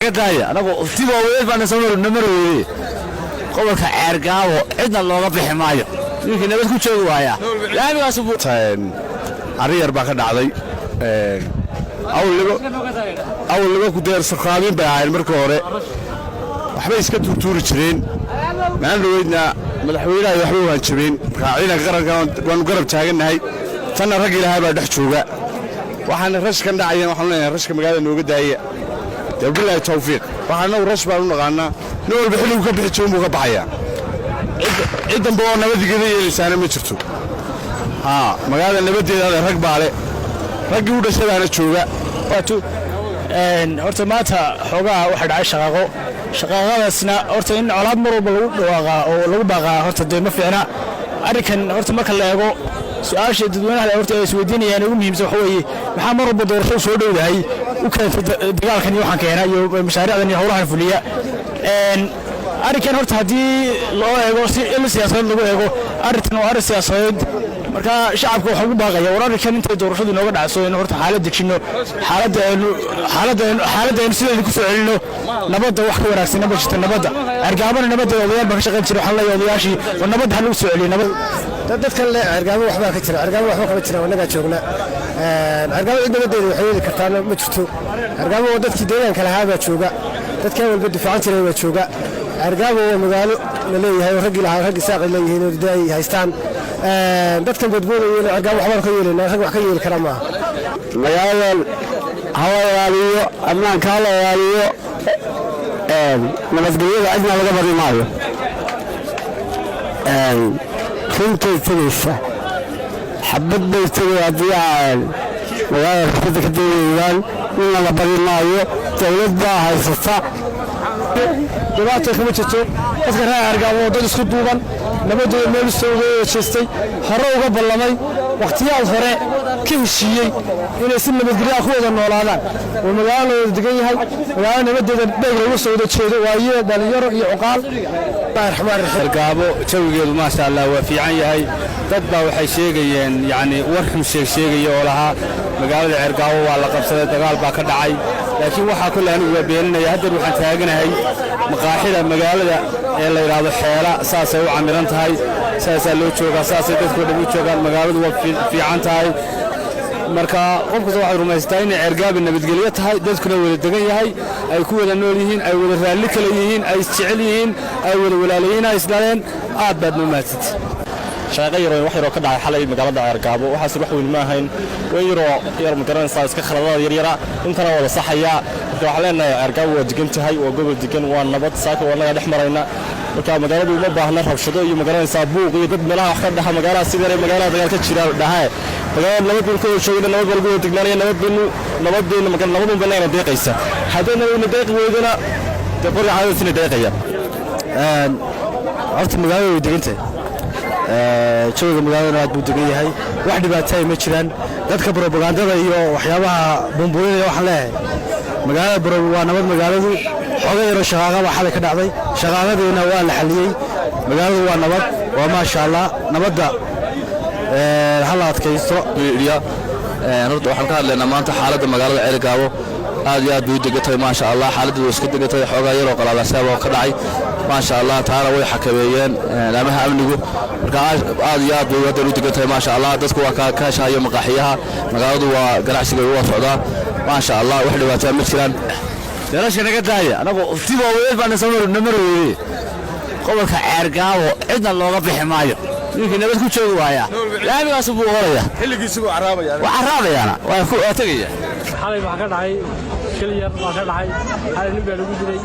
Naga daaya, anagu ti waaweyn baa namar weeye. Gobolka Ceergaabo cidna looga bixi maayo. Ninkii nabad ku joogi waayaa laamigaas. Arrin yar baa ka dhacday. Awal nimanku deer sarqaamiin bay ahayn markii hore, waxbay iska tuurtuuri jireen. Maalin dhaweydna madaxweynaha waxba waan jabeen. Markaa ciidanka qaranka waanu garab taagannahay, tanna ragga ilaahay baa dhex jooga. Waxaana rashkan dhacayan, waxaanu leenahay rashka magaalada nooga daaya. Dee bilaahi tawfiiq. Waxaa anagu rash baan u naqaanaa, nin walba xilligu ka bixi jirin buu ka baxayaa. Cid dambe oo nabadgeda yeelaysaana ma jirto. Haa, magaalada nabaddeeda rag baa le, raggii u dhashay baana jooga. Horta maanta xoogaha waxaa dhacay shaqaaqo. Shaqaaqadaasna horta in colaad mar walba lagu dhawaaqaa oo lagu baaqaa horta dee ma fiicna. Arrinkan horta marka la eego, su-aasha dadweynaha horta ay isweydiinayaan ugu muhiimsan waxa weeye: maxaa mar walba doorashadu soo dhowdahay u keentay dagaalkan iyo waxaan keena iyo mashaariicdan iyo howlahan fuliya? Arrinkan horta haddii loo eego si il siyaasadeed lagu eego, arrintan waa arrin siyaasadeed. Marka shacabka waxaa ugu baaqaya, war arrinkan intay doorashadu inooga dhacso in horta xaalad dejinno, xaaladda aynu xaaladda aynu xaaladda aynu sideeda ku soo celinno. Nabadda wax ka wanaagsan ma jirto. Nabadda Ceergaabana, nabadda odayaal baa ka shaqayn jiray. Waxaan leeyahay odayaashii, war nabadda ha lagu soo celiyo nabad. Dadkan le Ceergaabo waxbaa ka jira, Ceergaabo waxba kama jira. Annagaa joogna Ceergaabo, cid nabadeeda waxay yeeli kartaana ma jirto. Ceergaabo waa dadkii deegaanka lahaa baa jooga, dadkii walba difaacan jiray baa jooga. Ceergaabo waa magaalo la leeyahay oo raggii lahaa, raggii saaqay leeyihiin oo dee ay haystaan. Dadkan boodboodayeen Ceergaabo waxbaan ka yeelayna, rag wax ka yeeli karaa maaha. Magaaladan hala ilaaliyo, ammaanka hala ilaaliyo, nabadgelyada cidna laga bari maayo. Runtay tegaysa, xabad bay tegay haddii aan magaalada rafada ka daweydaan. Nina la bari maayo, dowlad baa haysata. Dhibaata kama jirto. Dadka reer Ceergaabo waa dad isku duuban, nabadooda meel usoo jeestay, hore uga ballamay, wakhtiyaal hore ka heshiiyey inay si nabadgelyo ku wada noolaadaan. Oo magaalo la wada degan yahay, magaalo nabadeeda dheeg lagu soo wada jeedo waaye, dhalinyaro iyo cuqaal. Ceergaabo jawigeedu maasha Allah waa fiican yahay. Dad baa waxay sheegayeen, yacni war xun sheeg sheegaya oo lahaa magaalada Ceergaabo waa la qabsaday, dagaal baa ka dhacay, laakiin waxaa kolle anigu waa beeninaya. Haddeer waxaan taaganahay maqaaxida magaalada ee la yidhaahdo Xeela. Saasay u camiran tahay, saasaa loo joogaa, saasay dadkoo dhan u joogaan. Magaaladu waa fiican tahay. Marka qof kasta waxaad rumaysataa inay Ceergaabi nabadgelyo tahay, dadkuna wada degan yahay, ay ku wada nool yihiin, ay wada raalli kala yihiin, ay isjecel yihiin, ay wada walaalayihiin, ay isdhaleen. Aad baad noo mahadsantay. Shaqo yaroo wax yaroo ka dhacay xalay magaalada Ceergaabo, waxaas wax weyn ma ahayn, way yaroo yar, ma garanaysaa, iska khaladada yaryara intana wada saxaya. Marka waxaan leenahay Ceergaabo waa degan tahay, waa gobol degan, waa nabad. Saaka waa naga dhex marayna. Marka magaaladu uma baahna rabshado iyo, ma garanaysaa, buuq iyo dad meelaha wax ka dhaxa magaalada, sida magaalada dagaal ka jira dhaha. Magaalada nabad baynu ka wada joogna, nabad baa lagu wada degnaanaya, nabad baynu nabadeenna nabadun bayna deeqaysa. Haddii nabadna deeqi weydana, dee qoriga caadadiisina deeqaya. Horta magaalada way degan tahay, jawiga magaaladana aad buu degan yahay, wax dhibaataya ma jiraan. Dadka brobagandada iyo waxyaabaha buunbuuninaya waxaan leeyahay magaalada waa nabad. Magaaladu xooga yaroo shaqaaqa baa xalay ka dhacday, shaqaaqadiina waa la xaliyey. Magaaladu waa nabad, waa maasha Allah. Nabadda ha la adkaysto. Horta waxaan ka hadlaynaa maanta xaaladda magaalada Ceerigaabo. Aad iyo aad bay u degan tahay, maasha Allah. Xaaladdu way iska degan tahay. Xoogaa yaroo qalaalasyaaba oo ka dhacay, maasha Allah, taana way xakameeyeen laamaha amnigu. Marka aad iyo aad bay hadda u degan tahay, maasha Allah. Dadku waa ka kaashahayo maqaaxiyaha, magaaladu waa ganacsigeedu waa socdaa, maasha Allah. Wax dhibaataa ma jiraan. Darasha naga daaya, anagu ti waaweyn baa namar weeye. Gobolka Ceergaabo cidna looga bixi maayo. Ninkii nabad ku joogi waayaa laamigaas buu oraya. Xilligiisigu caraabaya. Waa caraabayaana, waa tegaya. Xalay waxaa ka dhacay shil yar baa ka dhacay xalay, nin baa lagu dilay.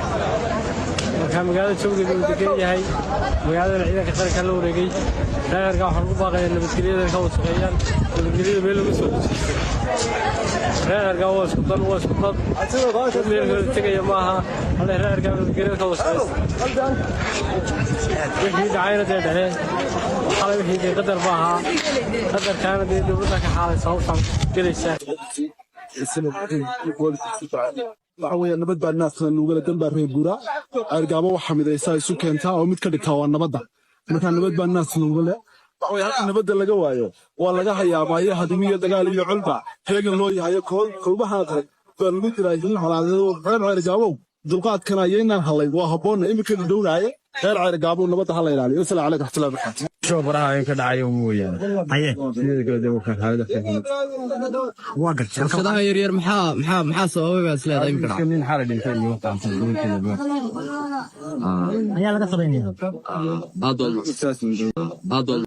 Marka magaalada jawigeeda uu degan yahay, magaaladana ciidanka qaranka la wareegay. Reerka waxaan ugu baaqayaa nabadgelyada ka wada shaqeeyaan, nabadgelyada meel lagu soo dejisto. Reerka waa isku dan, waa isku dad, dad meel kala tegaya maaha. Hale reerka nabadgelyada ka wada shaqeysta. Wixii dhacayna dee dhaceen xalay, wixii dee qadar ba ahaa, qadarkaana dee dowladda ka xaalaysa hawshaan gelaysaa. Waxa weeye nabad baa naasna nugala dan baa reer guuraa. Ceergaabo waxa midaysaa, isu keentaa oo mid ka dhigtaa waa nabadda. Marka nabad baa naas nugale. Waxa weeye halka nabadda laga waayo waa laga hayaamaayo, hadimiyo dagaal iyo colba heegan loo yahayo. Koobaha qaran baa lagu jiraa hilin colaadeed. Reer Ceergaabow. Dulqaadkana ayaynaan hadlayn, waa habboonna iminkaynu dhownaye. Reer Ceerigaabo, nabadda hala ilaaliyo. Wasalaamu calaykum raxmatullahi wabarakaatu. Baraha in ka dhacayo mooyaane. Haye. Sideeda kale dee warkaan xaalada. Waa gartay. Rabshadaha yaryar maxaa sababay baa isleedahay imika dhacay? Nin xalay dhintay iyo waxaan. Ayaa laga sabaynaya. Aad baad.